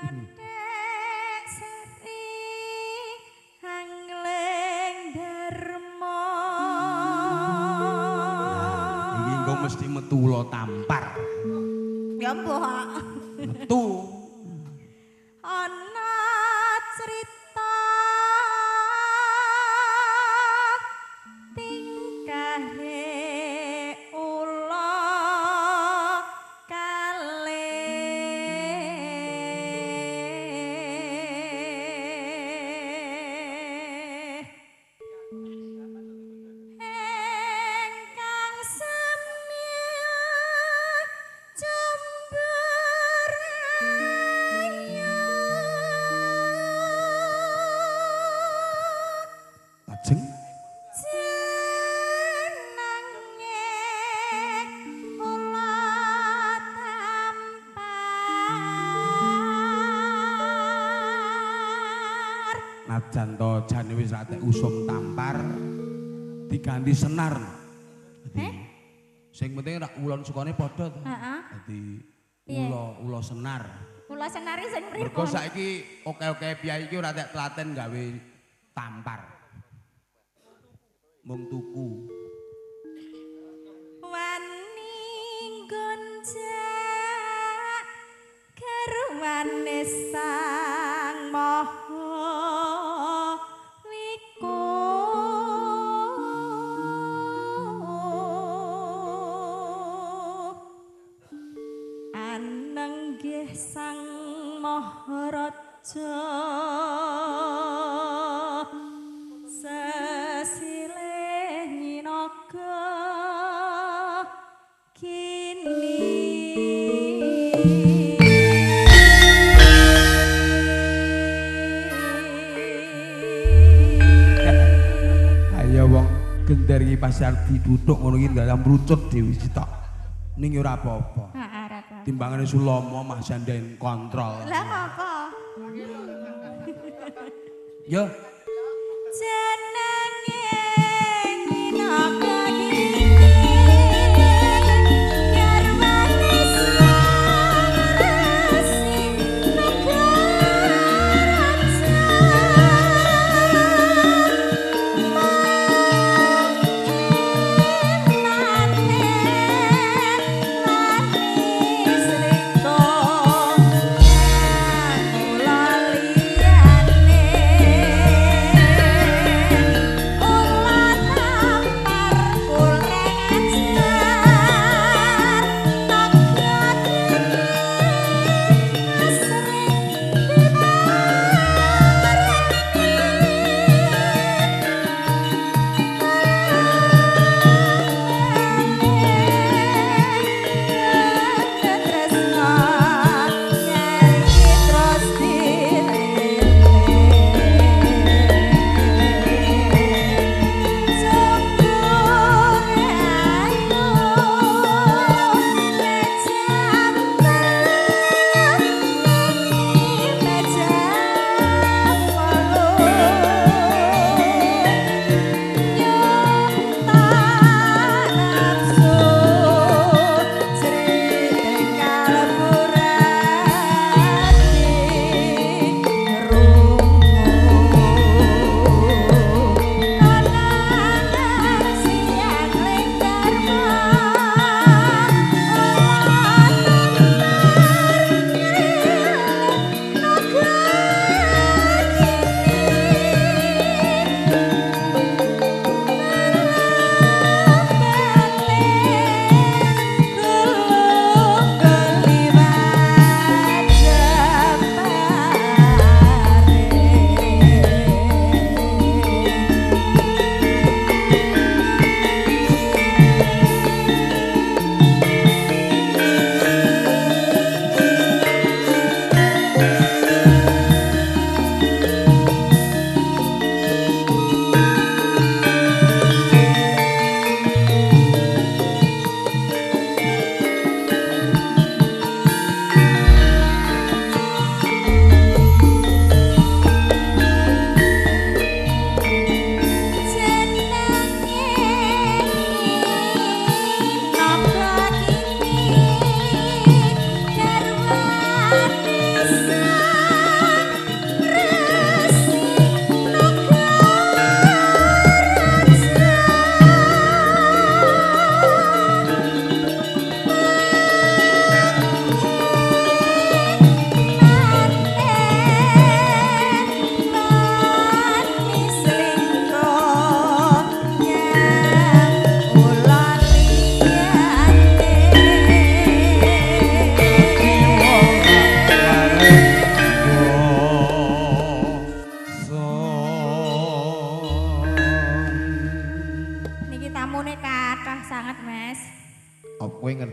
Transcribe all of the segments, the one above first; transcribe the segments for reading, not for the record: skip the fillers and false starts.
Bathik seri angling dharma. Iki engko mesti metu ula tampar. Ya mbuh. Metu. Ana crita tingkahe ula kalih. Engkang samya jember ayu. Lajeng Jenenge ula tampar. Najan to jane wis ra tek usum tampar diganti senar. Dadi sing penting rak ulon sukane padha to. Heeh. Dadi Piye? ula senar. Ula senar iki sing pripun? Mergo saiki oke-oke piyai iki ora tek telaten gawe tampar. Mung tuku. Wani gonjak garwane Sang Maha Wiku. Anenggih Sang Maharaja sesilih nyinaga kini. Ayo wong gender iki pas arep dituthuk ngono iki dalam mrucut dhewe sitok. Ning ora apa-apa. Heeh, ora apa. Timbangane Sulomo mah janden kontrol. Lah ngapa? Yo, Jenenge nyinaga kini garwane Sang Resi Nagaraja. Mangke wani srika kula liyane.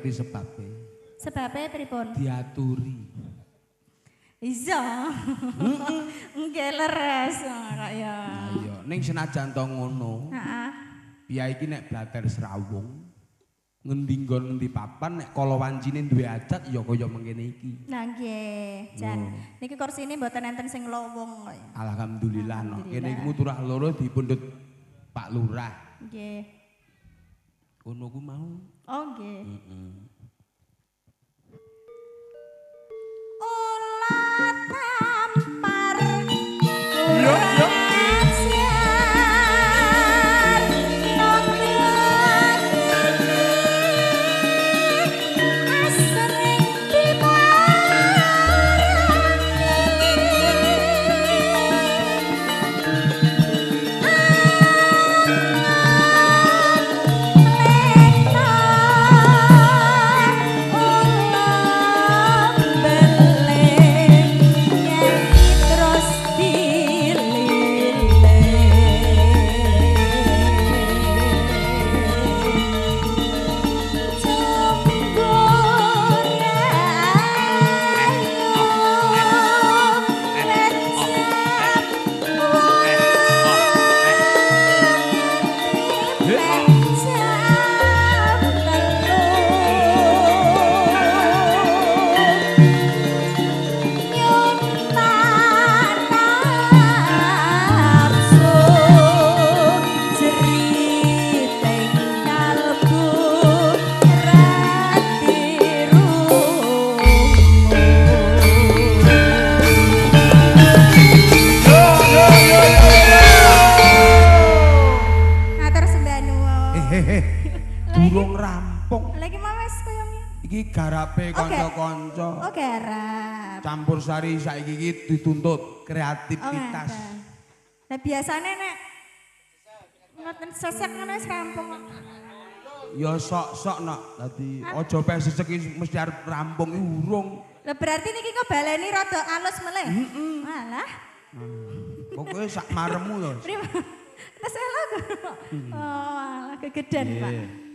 ngerti sebabe. Sebabe pripun? Diaturi. Iya. Nggih leres kok ya. Iya, ning senajan to ngono. Heeh. Piye iki nek blater srawung ngendi nggon ngendi papan nek kala wancine duwe ajat ya kaya mengkene iki. Lah nggih, jan. Niki kursine mboten enten sing lowong kok ya. Alhamdulillah no. Kene iki turah loro dipundhut Pak Lurah. Nggih. Ngono ku mau. Oh nggih. Heeh. Ola tampar. Yo yo. Durung rampung. Lagi mau wis koyo ngene. Iki garape kanca-kanca. Oh, garap. Campur sari saiki iki dituntut kreativitas. Oh, lah biasane nek ngoten sesek ngono wis rampung kok. Ya sok-sok nok. Dadi aja pe sesek iki mesti arep rampung iki urung. Lah berarti niki kok baleni rada alus meleh. Heeh. Alah. Pokoke sak maremu to. Terus elok. Oh, alah kegedean, Pak.